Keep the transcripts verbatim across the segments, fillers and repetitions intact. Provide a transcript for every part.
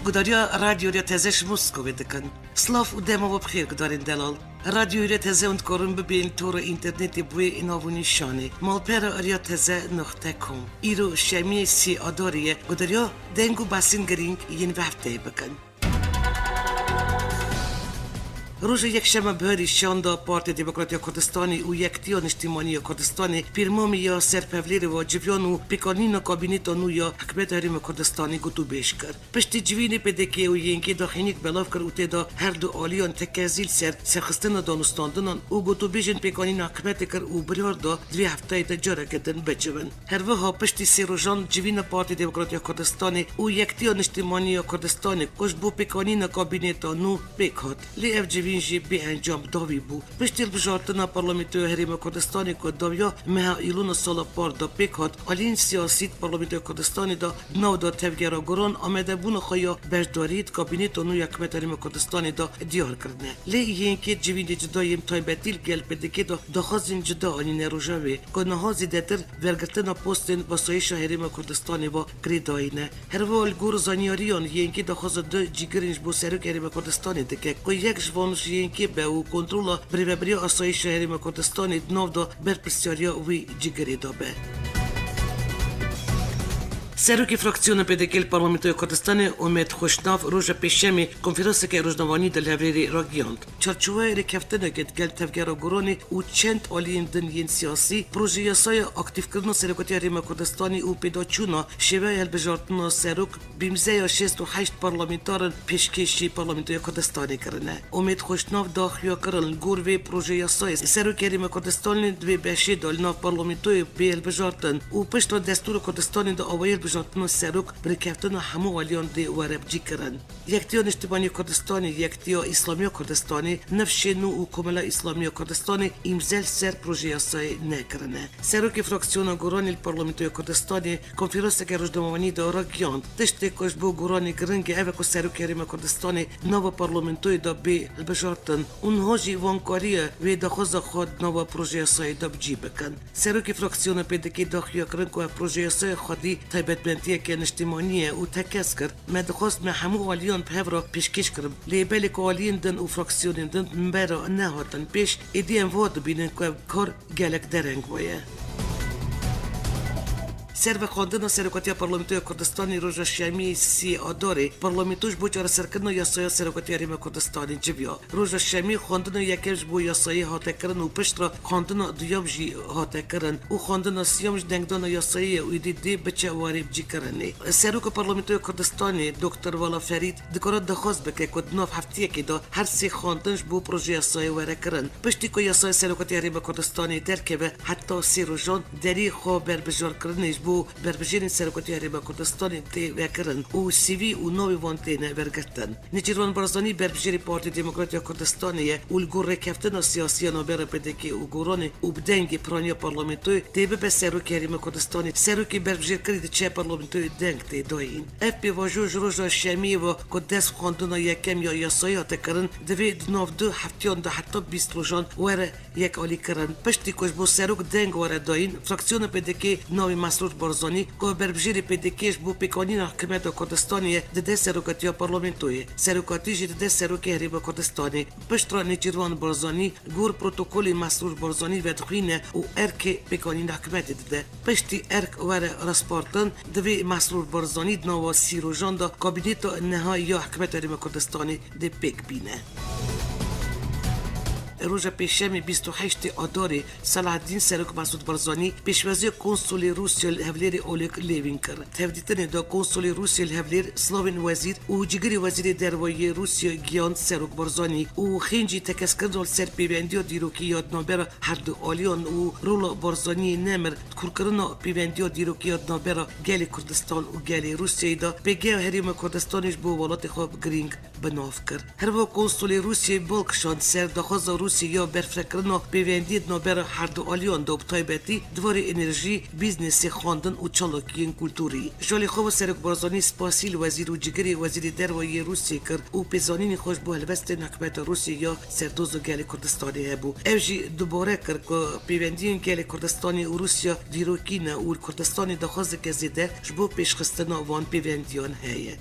Gudariya Radyo Rêya Teze ji Moskovê dikin. Silav û dema we bi xêr gudarên delal. Radyo Rêya Teze hûn dikarin bibên tora înternetê bi wê nav û nîşanê, malpera rêya teze noqte com. Îro şemiyê sê Adarê ye, gudariya deng û behsên girîng yên vê hefteyê bikin. Roja yekşeme biharî şanda Partiya Demokrat ya Kurdistanê û Yekitiya Niştimanî ya Kurdistanê pêrmamî ya ser pevlêrê ve civiyan û pêkanîna kabîneta nû ya Hikûmeta Herêma Kurdistanê gotûbêj kir. Piştî civînê P D K û Y N K daxuyaniyek belav kir û tê de her du aliyan tekezî li ser serxistina danûstandinan û gotûbêjên pêkanîna hikûmetê kir û biryar da di vê hefteyê de careke din bicivin. Her wiha piştî sê rojan civîna Partiya Demokrat ya Kurdistanê û Yekitiya Niştimanî ya Kurdistanê ku ji bo pêkanîna kabîneta nû pêk hat. Lê ev civîn jî bê encam dawî bû. Piştî hilbijartina Parlamentoya Herêma Kurdistanê ku dawiya meha Îlona sala par de pêk hat, aliyên siyasî di Parlamentoya Kurdistanê de di nav de tevgera guran amadebûna xwe ya beşdarî di kabîneta nû ya Hikûmeta Herêma Kurdistanê de diyar kirine. Lê Y N K civînê cuda yên taybetî li gel P D K de daxwazên cuda anîne roja wê, ku niha zêdetir wergirtina postên bi asayîşa Herêma Kurdistanê ve girêdayî ne. Her wiha li gor zanyariyan Y N K daxwaza du cîgirên ji bo Serokê Herêma Kurdistanê dike, ku yek ji wan ji Y N K be û kontrola birêvebiriya asayîşa Herêma Kurdistanê di nav de berpirsyariya wî cîgirê de be. Serokê fraksiyona P D K li Parlamentoya Kurdistanê Umed Xweşnav roja Pêşemê konferanseke rojnamevanî de li Hewlêrê ragihand. Çarçoveya rêkeftineke digel tevgera guranê û çend aliyên din yên siyasî, projeyasaya aktîfkirina Serokatiya Herêma Kurdistanê û pêdaçûna şêweya hilbijartina serok bi îmzeya şêst û heşt parlamentaran pêşkêşî Parlamentoya Kurdistanê kirine. Umêd Xweşnav da xuyakirin li gor vê projeyasayê Serokê Herêma Kurdistanê di vê beşê de li nav parlamentoyê bê hilbijartin û piştre destûra Kurdistanê de awayî hilbijartina serok bi rêkeftina hemû aliyan dê were bicîkirin. Yekitiya Niştimanî ya Kurdistanê, Yekitiya Îslamî ya Kurdistanê, Nifşê Nû û Komela Îslamî ya Kurdistanê îmze li ser projeyasayê nekirine. Serokê fraksiyona Goranê li Parlamentoya Kurdistanê konferanseke rojnamevanî de ragihand, tiştê ku ji bo Goranê giring e, ev e ku Serokê Herêma Kurdistanê di nava parlamentoyê de bê hilbijartin û niha jî vankarî ye wê daxwaza xwe di nava projeyasayê de bi cî bikin. Serokê fraksiyona P D K da xuyakirin ku ev projeyasaya xwedî taybetmendiyeke niştimanî ye û tekez kir, me dixwest me hemû aliyan bi hev re pêşkêş kirin, lê belê ku aliyên din û fraksiyonên din min bera nehatin pêş, êdî em va dibînin ku ev kar gelek dereng bûye. Servexwendina Serokatiya Parlamentoya Kurdistanê roja Şemiyê sê Adarê, parlamento ji bo çareserkirina yasaya Serokatiya Herêma Kurdistanê civiya. Roja Şemî xwendina yekem ji bo yasayê hate kirin û piştre xwendina duyem jî hate kirin û xwendina siyem ji dengdana yasayê ye û êdî dê biçe warê bicîkirinê. Seroka Parlamentoya Kurdistanê Doktor Vala Ferîd dikare daxwaz bike ku di nav heftiyekê de her sê xwendin ji bo proje yasayê were kirin. Piştî ku yasaya Serokatiya Herêma Kurdistanê derkeve, heta sê rojan derî xwe berbijarkirinê ji bo berbijêrên Serokatiya Herêma Kurdistanê tê vekirin û C V û navê wan têne wergirtin. Nêçîrvan Barzanî berbijêrê Partiya Demokrat ya Kurdistanê ye û li gor rêkeftina siyasî ya navbera P D K û Goranê û bi dengê piraniya parlamentoyê dê bibe Serokê Herêma Kurdistanê. Serokê berbijêrkirî diçe parlamentoyê deng tê dayîn. Ev pêvajo ji roja Şemiyê ve ku dest xwendina yekem ya yasayî hate kirin, divê di nav du heftiyan de heta bîst rojan were yekalîkirin. Piştî ku ji bo serok deng were dayîn, fraksiyona P D K navê Mesrûr Barzanî, ku berbijêrê P D K ji bo pêkanîna hikûmeta Kurdistanê ye, dide serokatiya parlamentoyê. Serokatî jî dide serokê Herêma Kurdistanê. Piştre Nêçîrvan Barzanî gor protokolê Mesrûr Barzanî vedixwîne û erkê pêkanîna hikûmetê dide. Piştî erk were raspartin, divê Mesrûr Barzanî di nava sî rojan de kabîneta niha ya hikûmeta Herêma Kurdistanê dê pêk bîne. Roja Pêşemê bîst û heştê Adarê, Selahaddîn Serok Mesûd Barzanî pêşwaziya konsulê Rûsya li Hewlêrê Oleg Lêvîn kir. Tevdîtinê de konsulê Rûsya li Hewlêr Slavên Wezîr û cigirê Wezîrê Derve yê Rûsya Giyan Serok Barzanî û xêncî tekezkirina li ser pêvendiya dîrokî ya di navbera her du aliyan û rola Barzaniyê nemir di kûrkirina pêvendiya dîrokî ya di navbera gelê Kurdistan û gelê Rûsyayê de pêgeha Herêma Kurdistanê ji bo welatê xwe bi girîng bi nav kir. Her wiha konsulê Rûsyayê bal kişand ser daxwaza Rûsyayê ya berfirehkirina pêvendiyê di navbera her du aliyan de û bi taybetî di warê enerjî, bîznesê, xwendin û çalakiyên kulturî. Ji alî xwe ve Serok Barzanî spasî li wezîr û cigirê Wezîrê Derve yê Rûsyayê kir û pêzanînê xwe ji bo helwestên hikûmeta Rûsyayê ya serdoz û gelê Kurdistanê hebû. Ev jî dubare kir ku pêvendiyên gelê Kurdistanê û Rûsya dîrokî ne û li Kurdistanê daxwazeke zêde ji bo pêşxistina van pêvendiyan heye.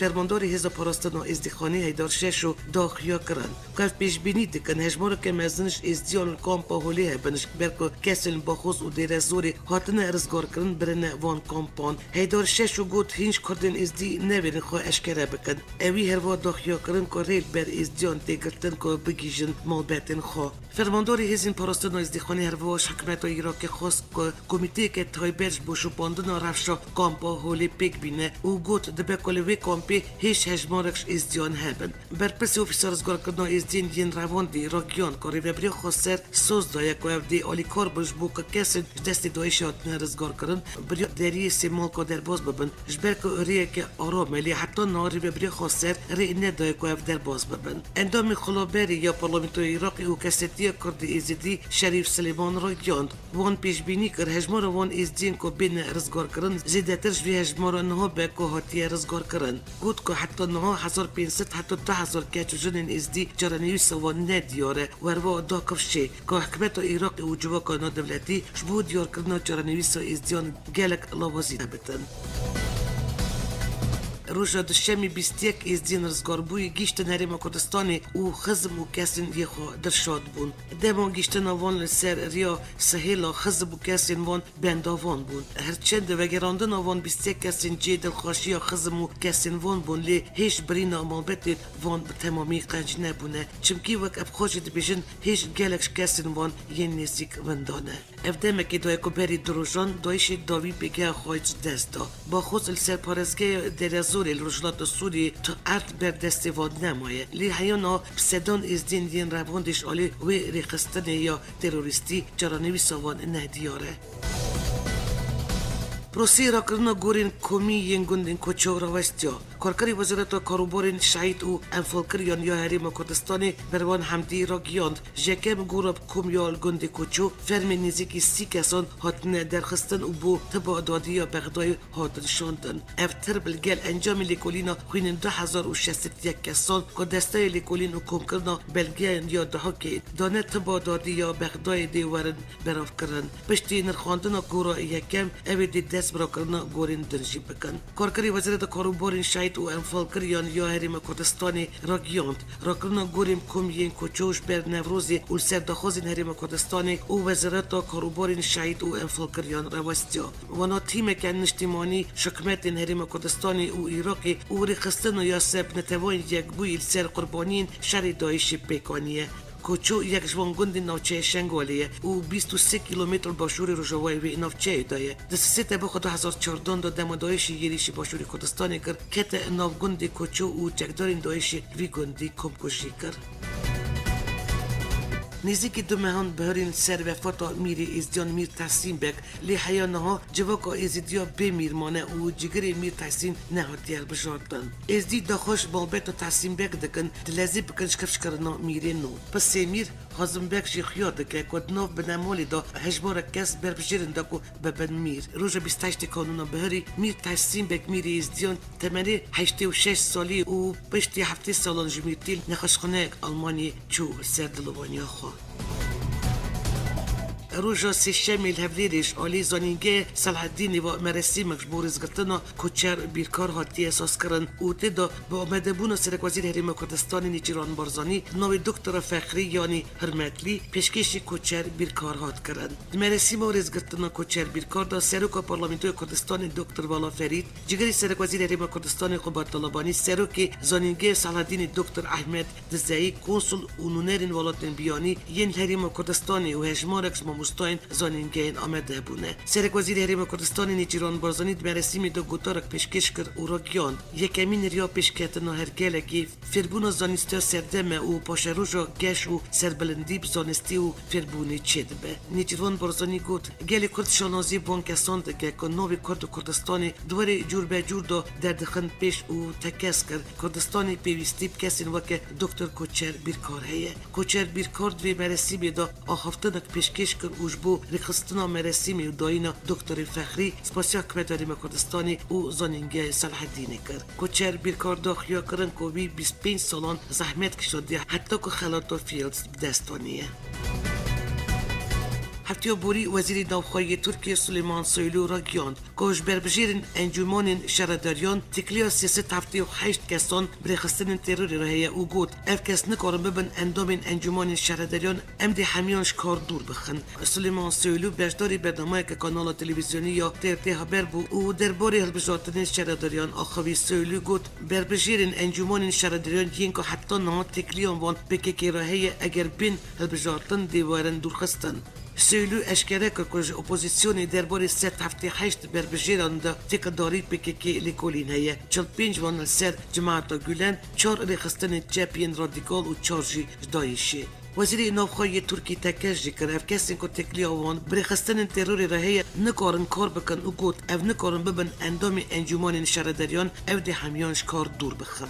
Fermandarê Hêza Parastina Êzdîxanê Heydar Şeşo daxuya kirin ku ev pêşbînî dikin hejmareke mezin ji êzdiyan li kampa Holê hebin, ji ber ku kesên Baxoz û Dêrezorê hatine rizgarkirin birine van kampan. Heydar Şeşo got, hîn ji Kurdên Êzdî nevêrin xwe eşkere bikin. Ewî herwa daxuya kirin ku rê li ber êzdiyan tê girtin ku bigihîjin malbetên xwe. Fermandarê Hêzên Parastina Êzdîxanê herwiha ji hikûmeta Iraqê xwest ku komîteyeke taybet ji bo şopandina rewşa kampa Holê pêk bîne û got, dibe ku li wê kampê hêj hejmarek ji êzdiyan hebin. Berpirsê Ofîsa Rizgarkirina Êzdiyên yên Revandî ragihand ku Rêveberiya Xweser soz daye ku ev dê alîkar bin ji bo ku kesên ji destê DAIŞê hatine rizgarkirin, bi riya deriyê Sêmalka derbas bibin, ji ber ku rêyeke aram e, lê heta niha Rêveberiya Xweser rê nedaye ku ev derbas bibin. Endamên Xulaberê ya Parlamentoya Iraqê û kesetiya Kurdê Êzidî Şerîf Silêman ragihand, wan pêşbînî kir hejmara wan êzdiyên ku bêne rizgarkirin zêdetir ji vê hejmara niha be ku hatiye rizgarkirin. Got ku heta niha hezar pênc sed heta du hezar keç û jinên êzdî çarenivîsa wan nediyar e. Werva da kifşê ku hikûmeta Iraqê û civaka navdewletî ji bo diyarkirina çarenivîsa êzdiyan gelek lawazî nebitin. Roja Duşemê bîst yek êzdiyên rizgarbûyî gihîştin Herêma Kurdistanê û xizm û kesên yê xwe dilşad bûn. Dema gihîştina wan li ser riya Sihêla xizm û kesên wan bendavan bûn. Her çend vegerandina van bîst yek kesên cihê dilxweşiya xizm û kesên van bûn, lê hêj birîna malbetên van bi temamî qenc nebûne. Çimkî wek ev xwe jî dibêjin, hêj gelek ji kesên van yên nêzîk winda ne. Ev demekê daye ku berî du rojan DAIŞê dawî pêgeha xwe ji dest da. Baxoz li ser parêzgeha Derezorê li rojhilata Sûriyê tu erd ber destê van nemaye. Lê heya niha bi sedan êzdiyên yên revandê ji alî wê rêxistinê ya terorîstî çarenivîsa wan nediyar e. Proseyê rakirina gorên komî yên gundên Koço rawestiya. Karkerê Wezareta Karûbarên Şehîd û Enfalkiriyan ya Herêma Kurdistanê Berwan Hemdî ragihand, ji yekem gora bi kom ya li gundê Koço fermên nêzîkî sî kesan hatine derxistin û bo tiba dadî ya Bexdayê hatin şandin. Ev tirb li gel encamê lêkolîna xwînên du hezar û şeş sed yek kesan ku Desteya Lêkolîn û Komkirina Belgeyan ya Duhokê dane tiba dadî ya Bexdayê dê werin beravkirin. Piştî nirxandina gora yekem, ew ê dê dest bi rakirina gorên din jî bikin. Karkerê Wezareta Karûbarên Şehîd û Enfalkiriyan ya Herêma Kurdistanê ragihand, rakirina gorên kom yên Koço ji ber Newrozê û li ser daxwazên Herêma Kurdistanê û Wezareta Karûbarên Şehîd û Enfalkiriyan rawestiya. Wana tîmeke niştîmanî ji hikûmetên Herêma Kurdistanê û Iraqê û rêxistina ya ser bi Neteweyên Yekbûyî li ser qurbaniyên şerê DAIŞê pêk aniye. Koço yek ji wan gundên navçeya Şengalê ye û bîst û sê kîlometr başûrê rojavayê wê navçeyê de ye. Di sisê Tebûxa du hezar çardan de dema DAIŞê êrîşî başûrê Kurdistanê kir, kete nav gundê Koço û çekdarên DAIŞê vî gundî komkujî kir. Nêzîkî du mehan bihurîn ser wefata mîrê êzdiyan Mîr Tehsîn Beg, lê heya niha civaka êzidiya bê mîr mane û cigirê Mîr Tehsîn nehatiye hilbijartin. Êzdî daxwaz ji malbeta Tehsîn Beg dikin, dilezî bikin ji kifşkirina mîrê nû. Pisê mîr Hazim Beg jî xuya dike ku di nav binemalê de hejmarek kes ber bi jêrin de ku bibin mîr. Roja bîst heştê Kanûna Bihurî Mîr Tehsîn Beg mîrê êzdiyan temenê heştê û şeş salî û piştî heftê salan ji mîrtî li nexweşxaneyek Almanyê çû li ser dilovaniya xwe. Roja Sêşemê li Hewlêrê ji alî Zanîngehê Selahedînê ve merasîmek ji bo rêzgirtina koçer bîrkar hatiye sazkirin û tê de bi amadebûna Serekwezîrê Herêma Kurdistanê Nêçîrvan Barzanî di navê Doktora Fexrî yanî Hurmetlî pêşkêşî koçer bîrkar hat kirin. Di merasîma rêzgirtina koçer bîrkar de Seroka Parlamentoya Kurdistanê Doktor Vala Ferîd, Cigirê Serekwezîrê Herêma Kurdistanê Qubat Talebanî, Serokê Zanîngehê Selahedînê Doktor Ehmed Dizeyî, konsul û nûnerên welatên biyanî yên li Herêma Kurdistanê û hejmarek ji mamostayên zanîngehên amade bûne. Serekwezîrê Herêma Kurdistanê Nêçîrvan Barzanî di merasîmê de gotarek pêşkêş kir û ragihand, yekemîn riya pêşketina her gelekê fêrbûna zanîstiya serdem e û paşeroja geş û serbilindî bi zanistî û fêrbûnê çêdibe. Nêçîrvan Barzanî got, gelê Kurd şanazî bi wan kesan dike ku navê Kurd û Kurdistanê di warê cûr be cûr de derdixin pêş û tekez kir, Kurdistanê pêwîstî bi kesên weke Doktor Koçer Bîrkar heye. Koçer Bîrkar di vê merasîmê de axaftinek pêşkêş kir û ji bo rêxistina merasîmê û dayîna Doktorê Fexrî spasiya Hikûmeta Herêma Kurdistanê û Zanîngehê Selahedînê kir. Koçer Bîrkar da xuya kirin ku wî bîst pênc salan zehmet kişandiye heta ku xelata Fields bi dest aniye. Hefteya borî Wezîrê Navxwe yê Tirkiyê Suleyman Soylu ragihand, ku ji berbijêrên Encûmanên Şaredariyan têkiliya sê sed heftê û heşt kesan bi rêxistinên terorê re heye û got, ev kes nikarin bibin endamên Encûmanên Şaredariyan, em dê hemiyan ji kar dûr bixin. Suleyman Soylu beşdarî bernameyeke kanala televîzyonî ya T R T Haber bû û derbarê hilbijartinên şaredariyan axivî. Soylu got, berbijêrên Encûmanên Şaredariyan yên ku heta niha têkiliya wan P K K re heye, eger bên hilbijartin dê werin dûrxistin. Soylu eşkere kir ku ji opozîsyonê derbarê sed heftê heşt berbijêran de têkildarî P K K lêkolîn heye. Çil pênc wan li ser Cemaeta Gulen, çar rêxistinên çep yên radîkal û çar jî ji DAIŞ'ê. Wezîrê Navxwe yê Tirkî tekez jî kir, ev kesên ku têkiliya wan bi rêxistinên terorê re heye, nikarin kar bikin û got, ev nikarin bibin endamê Encûmanên Şaredariyan, ev dê hemiyan ji kar dûr bixin.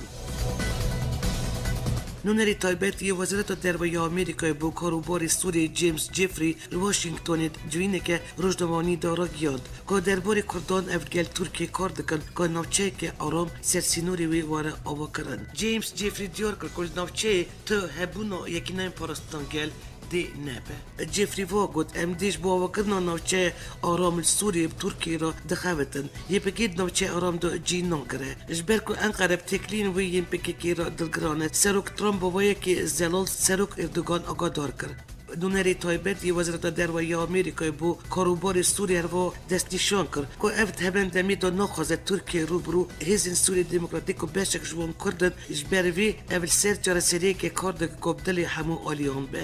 Nûnerê taybet yê Wezareta Derve ya Amerîkayê bo kar û barê Sûriyê James Jeffrey li Washingtonê di civîneke rojnamevanî de ragihand, ku derbarê Kurdan ev gel Tirkiyê kar dikin, ku navçeyeke aram ser sînorê wê were avakirin. James Jeffrey diyar kir, ku li navçeyê tu hebûna Yekîneyên Parastina Gel dê nebe. Jeffrey va got, em dê ji bo avakirina navçeyê aram li Sûriyê bi Tirkiyê re dixebitin. Y P G di navçeyê aram de cî nagire. Ji ber ku Enqere bi têkiliyên wê yên P K K re dilgiran e, Serok Trump bi vê yekê zelal Serok Erdogan agadar kir. Nûnerê taybet yê Wezareta Derve ya Amerîkayê bo karûbarê Sûriyê herva destnîşan kir, ku ev di heman demê de naxwaze Tirkiye rû bi rû hêzên Sûriyê Demokratîk ku beşek ji wan Kurd in, ji ber vê ev li ser çareseriyeke kar dike ku bi dilê hemû aliyan be.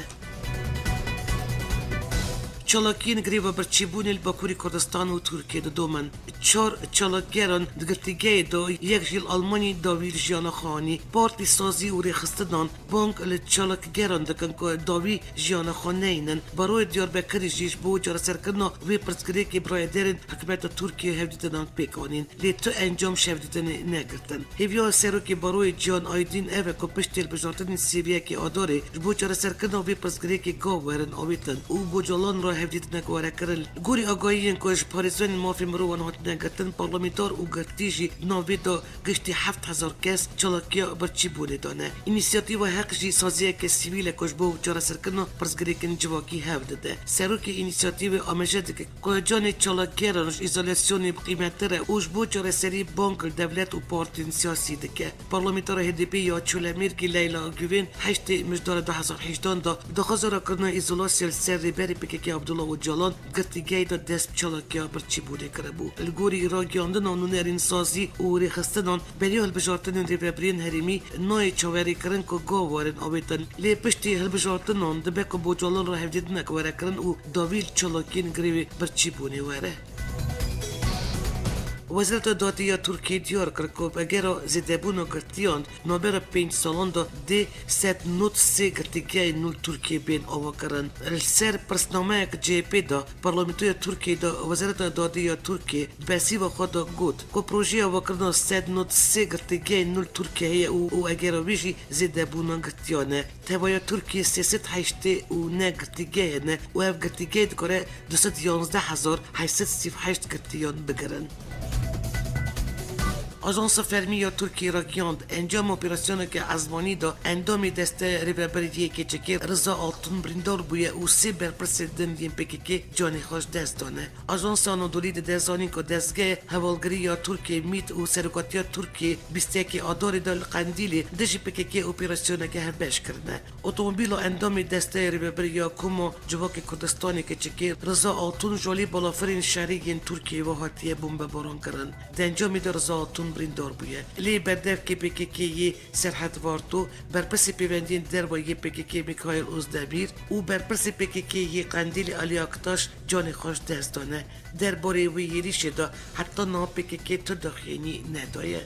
Çalakiyên greva birçîbûnê li Bakurê Kurdistan û Tirkiyê didomin. Çar çalakgeran di girtîgehê de yek jî li Almanyayê dawî li jiyana xwe anî. Partî sazî û rêxistinan bang li çalakgeran dikin ku dawî jiyana xwe neynin. Baroyê Diyarbekirê jî ji bo çareserkirina vê pirsgirêkê bi rayedarên hikûmeta Tirkiyê hevdîtinan pêk anîn. Lê tu encam ji hevdîtinê negirtin. Hêviya Serokê Baroyê Cihan Aydin ev e ku piştî hilbijartinên sêviyekê Adarê ji bo çareserkirina vê pirsgirêkê gav werin avêtin û bo calan re hevdîtinek were kirin. Li gorî agahiyên ku ji parêzvanên mafê mirovan hatine girtin, parlamentar û girtî jî di nav vê de giştî heft hezar kes çalakiya birçîbûnê dane. Înîsiyatîfa Heq jî saziyeke sivîl e ku ji bo çareserkirina pirsgirêkên civakî hev dide. Serokê Înîsiyatîfê amaje dike ku canê çalakgeran ji îzolasyonê bi qîmettir e û ji bo çareserî bang li dewlet û partiyên siyasî dike. Parlamentara H D P ya Çolemêrgê Leyla Güven heştê Mijdara du hezar hejdan de daxwaza rakirina îzolasya li ser rêberê P K K Abdullah Ocalan girtîgehê de dest bi çalakiya birçîbûnê kiribû. Li gorî ragihandina nûnerên sazî û rêxistinan, beriya hilbijartinên rêvebiriyên herêmî nayê çaverêkirin ku gav werin avêtin. Lê piştî hilbijartinan dibe ku bo calan re hevdîtinek were kirin û dawî li çalakiyên grevê birçîbûnê were. Wezareta Dadê ya Tirkiyê diyar kir ku bi egera zêdebûna girtiyan di navbera pênc salan de dê sed nod sê girtîgehên nû li Tirkiyê bên avakirin. Li ser pirsnameyek C H P de, Parlamentoya Tirkiyê de Wezareta Dadê ya Tirkiyê di bersîva xwe de got ku projeya avakirina sed nod sê girtîgehên nû li Tirkiyeyê û, û egera wî jî zêdebûna girtiyan e. Tevaya Tirkiyê sê sed heştê û neh girtîgeh hene û ev girtîgeh dikare du sed yanzdeh hezar heşt sed sî û heşt girtiyan bigirin. Ajansa Fermî ya Tirkiyê ragihand, encama operasyoneke ezmanî de endamê Desteya Rêvebirî yê Keçikê Riza Altun birîndar bûye û sê berpirsê din yên P K K canê xwe ji dest dane. Ajansa Anadolî dide zanîn ku dezgehê hevalgirî ya Tirkiyê, mît, û serokatiya Tirkiyê bîst yekê Adarê de li Qendîlê dijî P K K operasyoneke hevbeş kirine. Otomobîla endamê Desteya Rêvebirî ya Koma Civakê Kurdistanê Keçikê Riza Altun ji alî balafirên şerî yên Tirkiyeyê ve hatiye bombebaran kirin. Di encamê de Riza Altun birîndar bûye. Lê berdevkê P K K'yê Serhed Varto, berpirsê pêvendiyên derve yê P K K Mikail Ozdemîr û berpirsê P K K yê Qendîlê Alî Aktaş canê xwe ji dest dane. Derbarê wê êrîşê de heta niha P K K tu daxuyanî nedaye.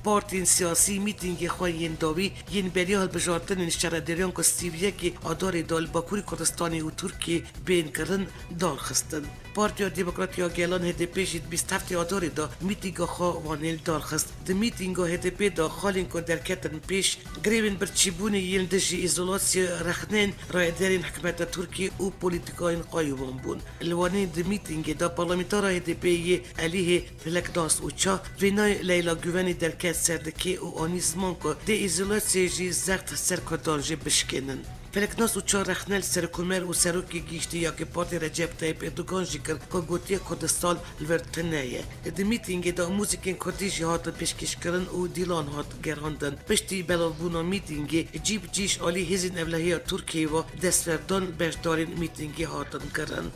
Partiyên siyasî mîtîngê xwe yên dawî yên beriya hilbijartinên şaredariyan ku sî û yekê Adarê de li Bakurê Kurdistanê û Tirkiyê bên kirin, darxistin. Partiya Demokrat ya Gelan H D P jî di bîst heftê Adarê de mîtînga xwe Wanê li dar xist. Di mîtînga H D P de xalên ku derketin pêş, grevên birçîbûnê yên dijî îzolasyayê rexneyên rayedarên hikûmeta Tirkiyê û polîtîkayên qayûman bûn. Li Wanê di mîtîngê de parlamentara H D P'ê yê Elîhê Tilekdas Uça vênayê Leyla Guvenê derket ser dikê û anî ziman ku dê îzolasyayê jî zext ser Kurdan jî bişkênin. Feleknas û çar rexne li Serokkomer û Serokê Giştî ya AK Partî Recep Tayyip Erdogan jî kir ku gotiye Kurdistan li vir tune ye. Di mîtîngê de muzîkên kurdî jî hatin pêşkêşkirin û dîlan hat gerandin. Piştî belavbûna mîtîngê cî bi cî ji alî hêzên ewlehiya Tirkiyeyê ve destverdan beşdarên mîtîngê hatin kirin.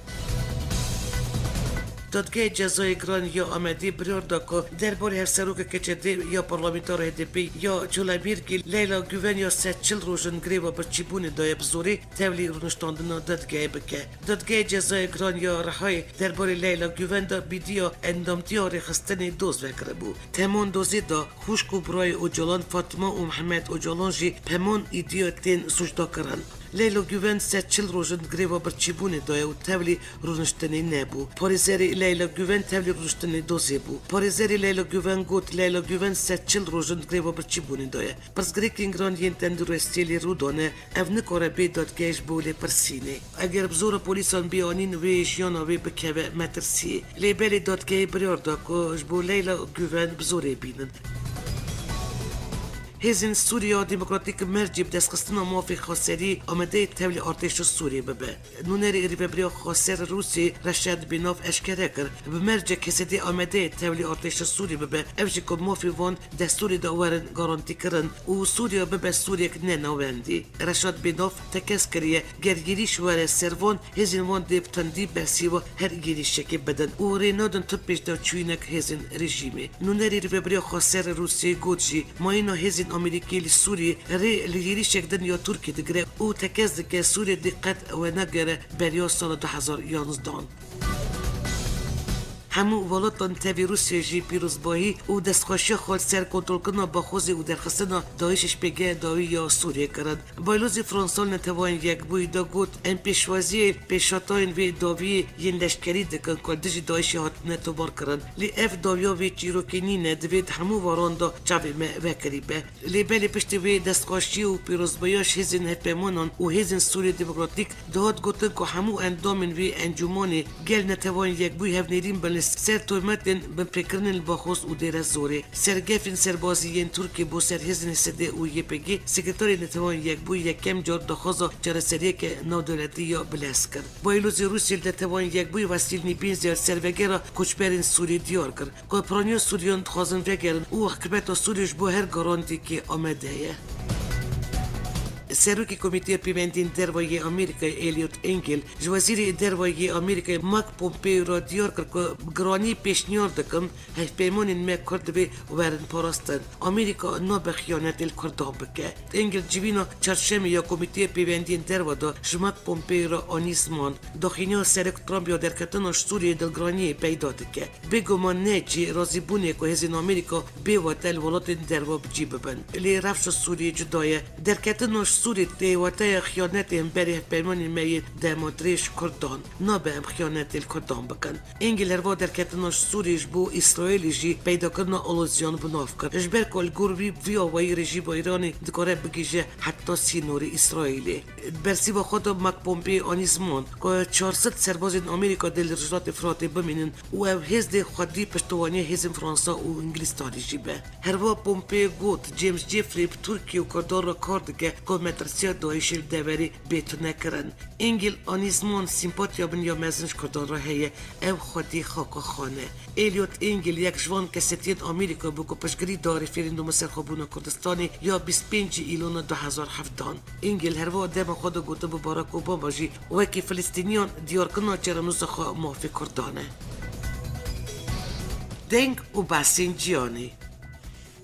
Dadgehê Cezayê Giran ya Amedê biryar da ku derbarê hevserokeke çetê ya parlamenter HDP ya Çolabîrkê Leyla Guven ya sed çil roj in greva birçîbûnê daye bi zorê tevlî rûniştandina dadgehê bike. Dadgehê Cezayê Giran ya Rihayê derbarê Leyla Guven de bîdiya endamtiya rêxistinê doz vekiribû. Temon dozê de xwişk û birayê Ocalan Fatma û Mihemed Ocalan jî pemon îdiya tên sûcdakirin. Leyla Guven sed çil roj in greva birçîbûnê daye û tevlî rûniştinê nebû. Parêzerê Leyla Guven tevlî rûniştinê dozê bû. Parêzerê Leyla Guven got, Leyla Guven sed çil roj in greva birçîbûnê daye. Pirsgirêkên giran yên tenduristiyê lê rû dane, ev nikare bê dadgehê ji bo lêpirsînê. Eger bi zora polîsan bê anîn, wê jiyana wê bikeve metirsiyê. Lê belê dadgehê biryar da ku ji bo Leyla Guven bi zorê bînin. Hêzên Sûriya Demokratîk mercê bi destxistina mafê xweserî amadeyê tevlî artêşa Sûriyê bibe. Nûnerê Rêveberiya Xweser Rûsiyê Reşad Bênov eşkere kir, bi mercek Hesedê amadeyê tevlî artêşa Sûriyê bibe, ev jî ku mafê wan destûrê de werin garantîkirin û Sûriya bibe Sûriyek ne navendî. Reşad Bênov tekez kiriye, ger yêrîş were ser van, hêzên wan dê bi tundî bersîva her yêrîşekê bidin û rê nadin tu pêşdaçûyînek hêzên rejîmê. Nûnerê Rêveberiya Xweser Rûsiyê got jî, mayîna hêzên Amerîkî li Sûriyê rê li yêrîşek din ya Tirkiyê digire û tekez dike Sûriyê dê qet wenegere beriya sala du hezar yanzdan. Hemû welatên tevî Rûsiyê jî pîrozbahî û destxweşiya xwe li ser kontrolkirina Baxûzê û derxistina DAIŞê ji pêgeha dawî ya Sûriyê kirin. Baylozê Fransa li Neteweyên Yekbûyî de got, em pêşwaziyê pêşhatayên vê dawiyê yên leşkerî dikin ku li dijî DAIŞê hatine tomarkirin. Lê ev dawiya vê çîrokê nîne, divê di hemû waran de çavê me vekirî be. Lê belê piştî vê destxweşiyê û pîrozbahiya ji hêzên hevpeymanan û hêzên Sûriyê Demokratîk dihat gotin ku hemû endamên vê encûmanê gel Neteweyên Yekbûyî hevnêrîn bin li ser tohmetên binpêkirinên li Baxûz û Dêrezorê. Sergefên serbazî yên Tirkiyê bo ser hêzên H S D û Y P G, Sekreterê Neteweyên Yekbûyî yekem car daxwaza çareseriyeke navdewletî ya bilez kir. Baylozê Rûsiyê li Neteweyên Yekbûyî Vasîl Nîbînzê li ser vegera koçberên Sûrî diyar kir ku piraniya Sûriyan dixwazin vegerin û hikûmeta Sûrî ji bo her garantiyekê amade ye. Serokê Komîteya Pêvendiyên Derve yê Amerîkayê Eliot Engel ji Wezîrê Derve yê Amerîkayê Mike Pompeo re diyar kir ku bi giranî pêşniyar dikim hevpeymanên me Kurd divê werin parastin. Amerîka nabe xiyanetê li Kurdan bike. Engel civîna çarşemê ya Komîteya Pêvendiyên Derve de ji Mike Pompeo re anî ziman. Daxîniya Serok Trump ya derketina ji Sûriyê dilgiraniyê peyda dike. Bêguman ne cihê razîbûnê ku hêzên Amerîka bêwate li welatên derve bi cî bibin. Lê rewşa Sûriyê cuda ye. Derketina ji Sûriyê tê wateya xiyanetê hemberî hevpeymanên me yên demadirêj Kurdan. Nabe em xiyanetê li Kurdan bikin. Engel herva derketina ji Sûriyê ji bo Îsraîlê jî peydakirina alozîyan bi nav kir. Ji ber ku li gor vî, vî awayî rejîma Îranê dikare bigihîje heta sînorê Îsraîlê. Di bersîva xwe de Mike Pompeo anî ziman ku çar sed serbazên Amerîka dê li Rojhilatê Firatê bimînin û ev hêz dê xwedî piştevaniya hêzên Fransa û Îngilîstanê jî be. Herwiha Pompeo got, James Jeffrey bi Tirkiye û Kurdan re kar dike ku metirsiya DAIŞê li deverê bê tunekirin. Engel anî ziman sîmpatiya min ya mezin ji Kurdan re heye, ew xwedî xaka xan e. Eliot Engel yek ji van kesetiyên Amerîka bû ku piştgirî da referandûma serxwebûna Kurdistanê ya bîst pêncî Îlona du hezar hevdan. Engel herwiha dema xwe de gotibû Barack Obama jî wekî Filistîniyan diyarkirina çerenosa xwe mafê Kurdan e. Deng û behsên cîhanê.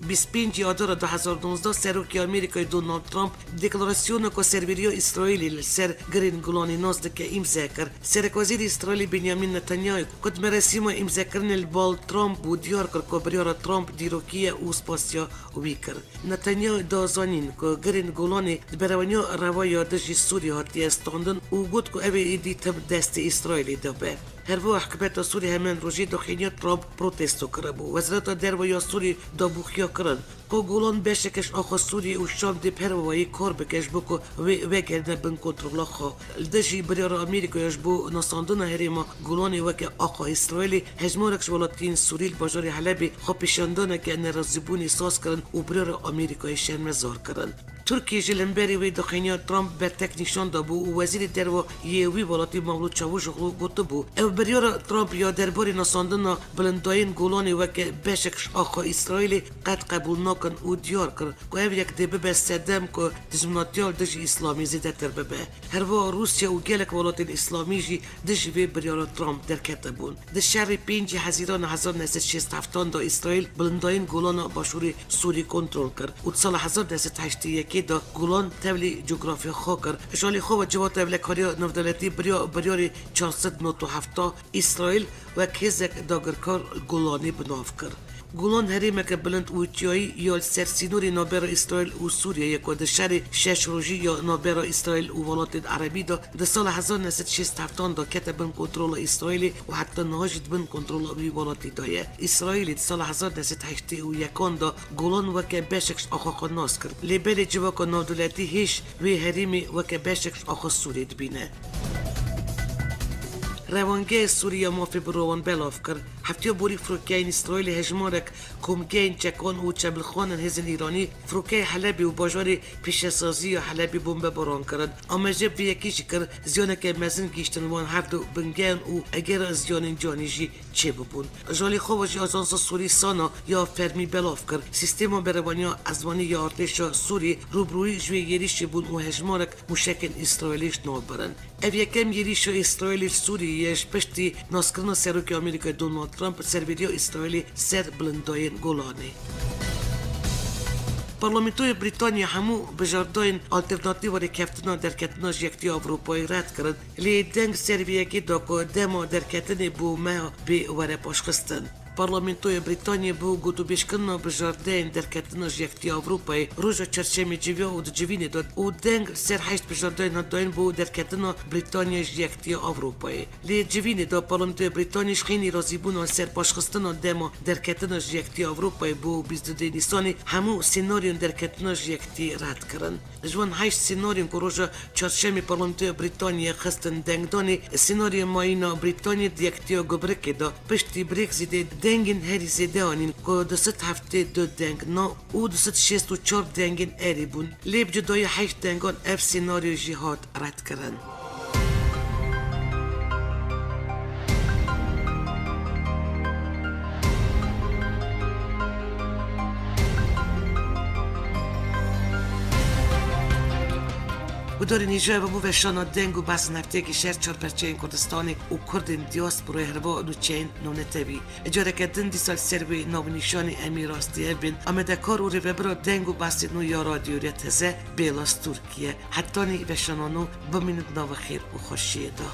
Bîst pêncî Adara du hezar nozde, Serokê Amerîkayê Donald Trump deklarasyoneke serveriya Îsraîlê li ser Girên Golanê nas dike îmze kir. Serekwezîrê Îsraîlê Benyamin Netanyahu ku di merasîma îmzekirinê li bal Trump bû, diyar kir ku biryara Trump dîrokî ye û spasiya wî kir. Netanyahu da zanîn ku Girên Golanê di berevaniya rewa ya dijî Sûriyê hatiye standin û got ku ev ê êdî tim destê Îsraîlê de be. Herwiha hikûmeta Sûrî heman rojê daxîniya Trump protesto kiribû. Wezareta Derve ya Sûrî dabûxiya kirin ku Golan beşeke ji axa Sûriyê û Şam dê bi her awayî kar bike ji bo ku wê vegerine bin kontrola xwe. Li dijî biryara Amerîkaya ji bo nasandina herêma Golanê weke axa Îsraîlê, hejmarek ji welatiyên Sûrî li bajarê Helebê xwepêşandaneke nerazîbûnê saz kirin û biryara Amerîkayê şermezar kirin. Tirkiye jî li hemberî wê daxuyaniya Trump bertek nîşan dabû û Wezîrê Derve yê wî welatî Mevlût Çavuşoglu gotibû, ev biryara Trump ya derbarê nasandina bilindayên Golanê weke beşek ji axa Îsraîlê qet qebûl nakin û diyar kir ku ev yek dê bibe sedem ku dijminatiya li dijî Îslamî zêdetir bibe. Herwiha Rûsya û gelek welatên Îslamî jî dijî vê biryara Trump derketibûn. Di şerê pêncî Hezîrana hezar neh sed şêst heftan de Îsraîl bilindayên Golana başûrê Sûrî kontrol kir û di sala hezar neh sed heştê yekê de Golan tevlî cografya xwe kir. Ji alî xwe ve Civata Ewlekariya Navdewletî biriya biryarê çar sed nod û heft Îsraîl wek hêzek dagirkar Golanê bi nav kir. Golan herêmeke bilind û tiyayî ya li ser sînorê navbera Îsraîl û Sûriyê ye ku di şerê şeş rojî ya navbera Îsraîl û welatên Erebî de di sala hezar neh sed şêst heftan de kete bin kontrola Îsraîlê û heta niha jî di bin kontrola wî welatî de ye. Îsraîlê di sala hezar neh sed heştê û yekan de Golan weke beşek ji axa xwe nas kir. Lê belê civaka navdewletî hêj wê herêmê weke beşek ji axa Sûriyê dibîne. Rewangehê Sûrî ya Mafê Mirovan belav kir. Heftiya borî firokeyên Îsraîlê hejmarek komgehên çekan û çebilxanên hêzên Îranî firokeyê Helebê û bajarê pêşesazî ya Helebê bombebaran kirin. Amaje vê yekê jî kir, ziyaneke mezin gihîştin wan hevdu bingehan û egera ziyanên canî jî çêbibûn. Ji alî xwe ve jî Ajansa Sûrî Sana ya fermî belav kir, sîstema berevaniya ezmanî ya artêşa Sûrî rûbirûyî ji wê êrîşê bûn û hejmarek mûşekên Îsraîlî ji nav birin. Ev yekem êrîşa Îsraîlê li Sûriyê ye ji piştî naskirina Serokê Amerîkayê Donald Trump li serveriya Îsraîlê ser bilindayên Golanê. Parlamentoya Brîtanya hemû bijardayên alternatîfa rêkeftina derketina ji Yekîtiya Ewropayê red kirin, lê deng ser vê yekê da ku dema derketinê bo meha bê were paşxistin. Parlamentoya Brîtanyê bo gotûbêjkirina bijardeyên derketina ji Yekîtiya Ewropayê roja çarşemê civiya û di civînê de û deng ser heşt bijardeyên hatdayîn bo derketina Brîtanya ji Yekîtiya Ewropayê. Lê civînê de Parlamentoya Brîtanyê ji xînî razîbûna ser paşxistina dema derketina ji Yekîtiya Ewropayê bo bîst û duyê Nîsanê hemû sînaryoyên derketina ji Yekîtiyê red kirin. Ji wan heşt sînaryoyên ku roja çarşemê Parlamentoya Brîtanyê xistin dengdanê, sînaryoya mayîna Brîtanyê di Yekîtiya Gubrikê de piştî Brexitê dengên herî zêde anîn ku du sed heftê du deng na û du sed şêst û çar dengên erê bûn. Lê bi cudayî heşt dengan ev sînaryo jî hat redkirin. Gudarên hêja ve bû veşana deng û behsên hefteyekî şer çar perçeyên Kurdistanê û Kurdên diasporayê herva nûçeyên navnetewî. Careke din dîsa li ser wê navnîşanê em ê rastî hev bên. Amadekar û rêvebira deng û behsên nû ya Radyo Rêya Teze Bêla Stûrkî ye. Hetanî veşana nû bimînin di nava xêr û xweşiyê de.